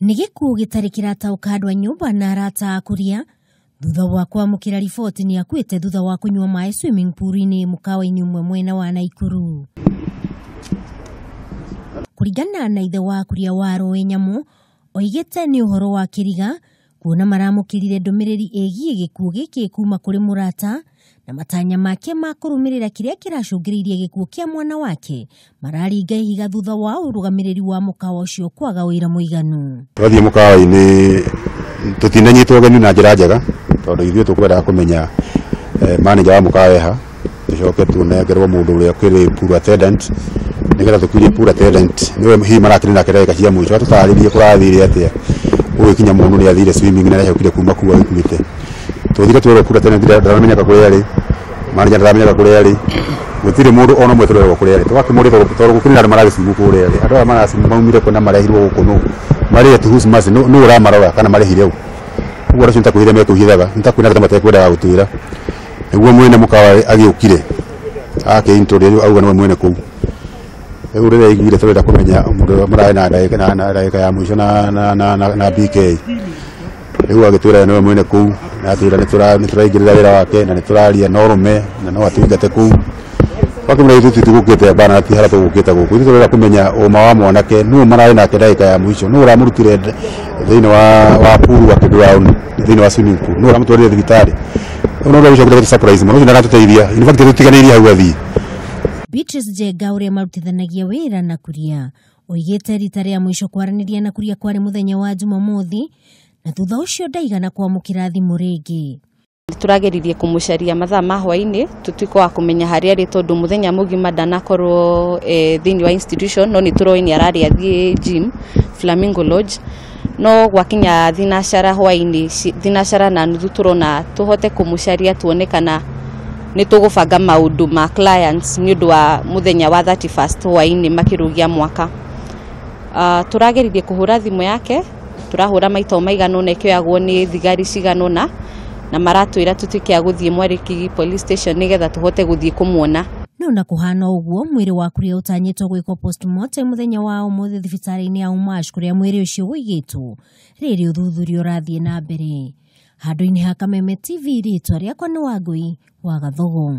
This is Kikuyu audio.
Nĩ gĩkuũ gĩtarĩ kĩrataũka andũ a nyũmba na arata a Kuria thutha wa kwamũkĩra riboti nĩ akuĩte thutha wa kũnyua maĩ swimming pool-inĩ mũkawa-inĩ ũmwe mwena wa Naikuru. Kũringana na ithe wa Kuria wa Rũĩ Nyamũ, oigĩte nĩ ũhoro wa kĩriga kuona maramũkĩrire ndũmĩrĩri ĩgiĩ gĩkuũ gĩkĩ kuma kũrĩ mũrata na matanya make ma kũrũmĩrĩra kĩrĩa kĩracũngĩrĩirie gĩkuũ kĩa mwana wake mararinga ihiga thutha wa ũrũgamĩrĩri wa mũkawa ũcio kwaga ũira mũiganu. Twathiĩ mũkawa-inĩ tũtinanyitwo ũgeni na njĩra njega tondũ ithuĩ tũkwendaga kũmenya manager wa mũkawa eha, tũcoke tũnengerwo mũndũ ũrĩa ũkĩrĩ pool attendant nĩgetha tũkirie pool attendant nĩwe hihi marakĩrĩ nake ndagĩka cia mũico atũtarĩrie kũrathire atĩa gũgĩkinya mũndũ nĩ athire swimming na nĩacokire kuma kuu agĩkuĩte. Twathire twerwo pool attendant ndaramenyaga kũrĩa arĩ, manager ndaramenyaga kũrĩa arĩ, gũtirĩ mũndũ ona ũmwe tũrerwo kũrĩa arĩ. Tũgakĩmũria tondũ gũkĩrĩ na andũ maragĩcimu kũrĩa arĩ, andũ aya maracimu maumire kũ na marehirwo gũkũ nũ, marĩ at whose mercy, nũ ũramarora kana marĩhire ũ. Ũguo acio nĩ ta kwĩhitha mekwĩhithaga, nĩ ta kwĩna andũ matekwendaga gũtwĩra. Nĩguo mwene mũkawa agĩũkire akĩ-introduce auga nĩwe mwene kũu. Rĩu rĩrĩa aiguire tũrenda kũmenya mũndũ ũrĩa mũrarĩ na ndagĩka na ndagĩka ya mũico na BK. Rĩu agĩtwĩra nĩwe mwene kũu na atwĩra nĩ tũraingĩrĩra wĩra wake na nĩ tũraria na ũrũme na no atũingate kũu. Twakĩmwĩra ithuĩ tũtigũkĩte mbara na ti harĩa tũgũkĩte gũkũ. Ithuĩ tũrenda kũmenya ũma wa mwanake, nũ mararĩ nake ndagĩka ya mũico, nũ ũramũrutire thĩinĩ wa pool akĩ drown thĩinĩ wa swimming pool, nũ ũramũtwarire thibitarĩ. Rĩu no ũcokire gũtũ surprise mũno, ũcio ndaratũteithia. In fact tũtiganĩirie hau athiĩ. Beatrice Njenga ũrĩa marutithanagia wĩra na Kuria oigĩte rita rĩa mũico kwaranĩria na Kuria kwarĩ mũthenya wa Jumamothi na thutha ũcio ndaigana kwamũkĩra thimũ rĩngĩ. Tũrageririe kũmũcaria mathaa ma hwaĩ-inĩ tũtuĩke wa kũmenya harĩa arĩ tondũ mũthenya mũgima ndanakorwo thĩinĩ wa institution, no nĩ tũroĩ nĩ ararĩ athiĩ gym Flamingo Lodge, no gwakinya thinacara hwaĩ-inĩ 3:30 tũrona tũhote kũmũcaria tuone kana nĩ tũgũbanga maũndũ ma clients nĩ ũndũ wa mũthenya wa 31st hwaĩ-inĩ makĩrũgia mwaka. Tũrageririe kũhũra thimũ yake, tũrahũra maita o maigana ũna ĩkĩoyagwo nĩ thigari cigana ũna na maratwĩra tũtuĩke a gũthiĩ Mwariki police station nĩgetha tũhote gũthiĩ kũmuona. No na kũhana ũguo mwĩrĩ wa Kuria ũtanyĩtwo gwĩkwo postmortem mũthenya wa ũmũthĩ thibitarĩ-inĩ ya Umash kũrĩa mwĩrĩ ũcio ũigĩtwo rĩrĩ ũthuthuria ũrathiĩ na mbere. Handũ-inĩ ha Kameme TV rĩtwa rĩakwa nĩ Wangũi wa Gathogo.